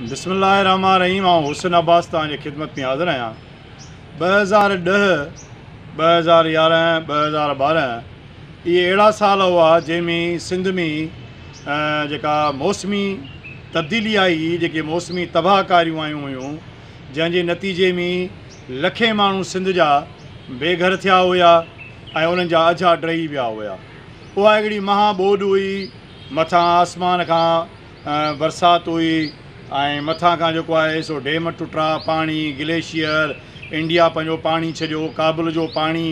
بسم الله الرحمٰن الرحيم آئون حسن عباس توهان جي خدمت ۾ حاضر آهيان. 2010، 2011، 2012 اهي اهڙا سال هئا جنهن ۾ سنڌ ۾ جيڪا موسمي تبديلي آئي جيڪي موسمي تباهه ڪاريون آيون هيون جنهن جي نتيجي ۾ لکين ماڻهو سنڌ جا بي گهر ٿيا هيا ۽ انهن جا اجها ڊهي ويا هيا. اها هڪڙي مها ٻوڏ هئي مٿان آسمان کان برسات هئي ۽ مٿان کان جيڪو آهي سو ڊيم ٽٽا، پاڻي، گليشيئر، انڊيا پنهنجو پاڻي ڇڏيو، ڪابل جو پاڻي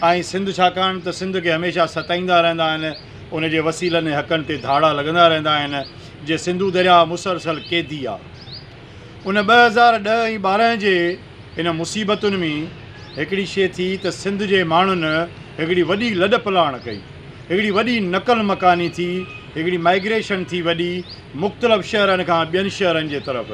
۽ سنڌ ڇاڪاڻ ته سنڌ کي هميشه ستائيندا رهندا آهن، ان جي وسيلن ۽ حقن تي ڌاڙا لڳندا رهندا آهن، جي سنڌو درياهه مسلسل قيدي آ. ان 2010 ۽ 12 جي ان مصيبتن ۾ هڪڙي شيء ٿي ته سنڌ جي ماڻهن هڪڙي وڏي لڏ پلاڻ ڪئي، هڪڙي وڏي نقل مڪاني ٿي، هڪڙي مائگريشن ٿي وڏي مختلف شهرن کان ٻين شهرن جي طرف.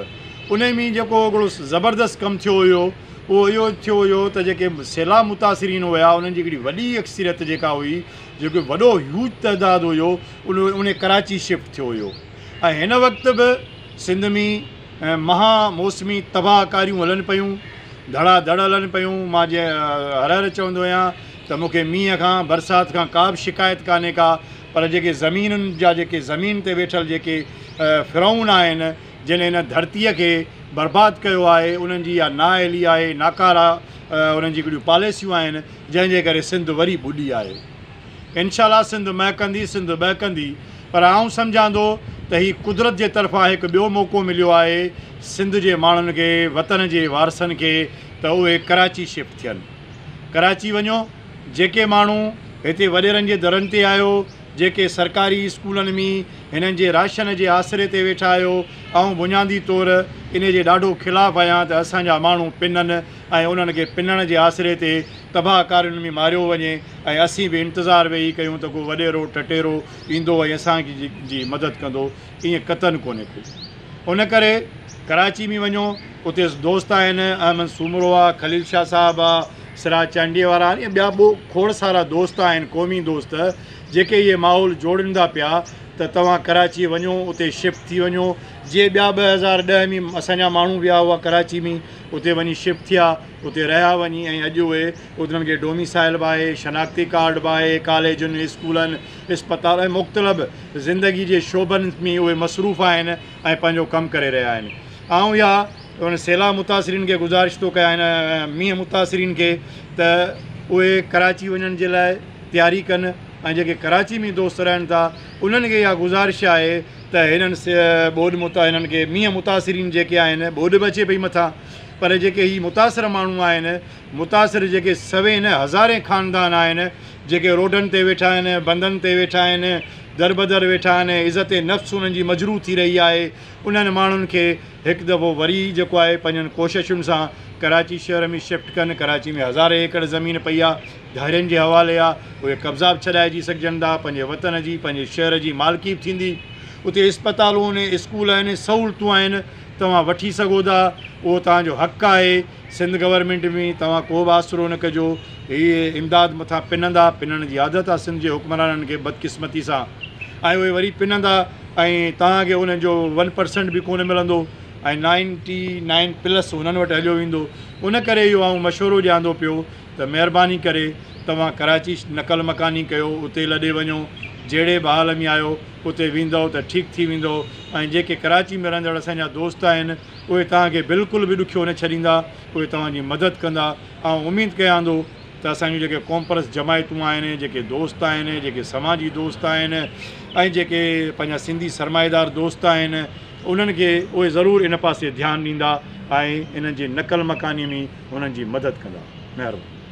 انهي ۾ جيڪو هڪڙو زبردست ڪم ٿيو هيو اهو اهو ٿيو هيو ته جيڪي سيلاب متاثرين هيا انهن جي هڪڙي وڏي اڪثريت جيڪا هئي جيڪو وڏو هيوج تعداد هيو انهي ڪراچي شفٽ ٿيو هيو ۽ هن وقت به سنڌ ۾ مها موسمي تباهه ڪاريون هلن پيون، ڌڙا ڌڙ هلن پيون، مان جيئن هر هر چوندو آهيان ته مون کي مينهن کان برسات کان ڪا به شڪايت ڪانهي ڪا پر جيڪي زمينن جا جيڪي زمين تي ويٺل جيڪي فرعون آهن جن هن ڌرتيء کي برباد ڪيو آهي انهن جي اها نااهلي آهي ناڪاره انهن جي هڪڙيون پاليسيون آهن جنهن جي ڪري سنڌ وري ٻڏي آهي. انشاء الله سنڌ مهڪندي، سنڌ ٻهڪندي، پر آئون سمجهان ٿو ته هي قدرت جي طرفان هڪ ٻيو موقعو مليو آهي سنڌ جي ماڻهن کي، وطن جي وارثن کي ته اهي ڪراچي شفٽ ٿين. ڪراچي وڃو، جيڪي ماڻهو هتي وڏيرن جي درن تي آهيو، جيڪي سرڪاري اسڪولن ۾ هنن جي راشن جي آسري تي ويٺا آهيو، آئون بنيادي طور انهي جي ڏاڍو خلاف آهيان ته اسان جا ماڻهو پنن ۽ انهن کي پنڻ جي آسري تي تباهه ڪارين ۾ ماريو وڃي ۽ اسين به انتظار ويهي ڪيون ته ڪو وڏيرو ٽٽيرو ايندو ۽ اسان جي مدد ڪندو ائين قطعن ڪونهي ڪو ان ڪري ڪراچي ۾ وڃو اتي دوست آهن احمد سومرو آ خليل شاهه صاحب آ سراج چانڊيي وارا آهن ۽ ٻيا به کوڙ سارا دوست آهن قومي دوست جيڪي اهي ماحول جوڙين ٿا پيا ته توهان ڪراچي وڃو اتي شفٽ ٿي وڃو جيئن ٻيا 2010 ۾ اسان جا ماڻهو ويا هئا ڪراچي ۾ اتي وڃي شفٽ ٿيا اتي رهيا وڃي ۽ اڄ اهي انهن کي ڊوميسائل به آهي، شناختي ڪارڊ به آهي، ڪاليجن، اسڪولن، اسپتال ۽ مختلف زندگي جي شعبن ۾ اهي مصروف آهن ۽ پنهنجو ڪم ڪري رهيا آهن. آئون اها انهن سيلاب متاثرين کي گذارش ٿو ڪيان ۽ مينهن متاثرين کي ته اهي ڪراچي وڃڻ جي لاء تياري ڪن ۽ جيڪي ڪراچي ۾ دوست رهن ٿا انهن کي اها گذارش آهي ته هنن ٻوڏ هنن کي مينهن متاثرين جيڪي آهن ٻوڏ به اچي پئي مٿان پر جيڪي هي متاثر ماڻهو آهن، متاثر جيڪي سوين نه هزارين خاندان آهن، جيڪي روڊن تي ويٺا آهن، بندن تي ويٺا آهن، دربدر ويٺا آهن، عزت نفس انهن جي مجروح ٿي رهي آهي، انهن ماڻهن کي هڪ دفعو وري جيڪو آهي پنهنجن ڪوششن سان ڪراچي شهر ۾ شفٽ ڪن، ڪراچي ۾ هزارين ايڪڙ زمين پئي آهي، ڌارين جي حوالي آهي، اهي قبضا به ڇڏائجي سگهجن ٿا، پنهنجي وطن جي، پنهنجي شهر جي مالڪي به ٿيندي، اتي اسپتالون آهن، اسڪول آهن، سهولتون آهن. توهان وٺي سگهو ٿا اهو توهان جو حق آهي سنڌ گورنمينٽ ۾ توهان ڪو به آسرو نه ڪجو هي امداد مٿان پنندا پنڻ جي عادت آهي سنڌ جي حڪمرانن کي بدقسمتي سان ۽ اهي وري پنندا ۽ توهان کي انهن جو ون پرسنٽ به ڪونه ملندو ۽ نائنٽي نائن پلس انهن وٽ هليو ويندو ان ڪري اهو آئون مشورو ڏيان ٿو پيو ته مهرباني ڪري توهان ڪراچي نقل مڪاني ڪيو اتي لڏي وڃو جهڙي به حال ۾ آهيو اتي ويندؤ ته ٺيڪ ٿي ويندؤ ۽ جيڪي ڪراچي ۾ رهندڙ اسان جا دوست آهن اهي توهان کي بلڪل به ڏکيو نه ڇڏيندا اهي توهان جي مدد ڪندا آئون اميد ڪيان ٿو ته اسان جون جيڪي قومپرست جماعتون آهن جيڪي دوست آهن جيڪي سماجي دوست آهن ۽ جيڪي پنهنجا سنڌي سرمائيدار دوست آهن انهن کي اهي ضرور ان پاسي ڌيان ڏيندا ۽ انهن جي نقل مڪاني ۾ انهن جي مدد ڪندا مهرباني.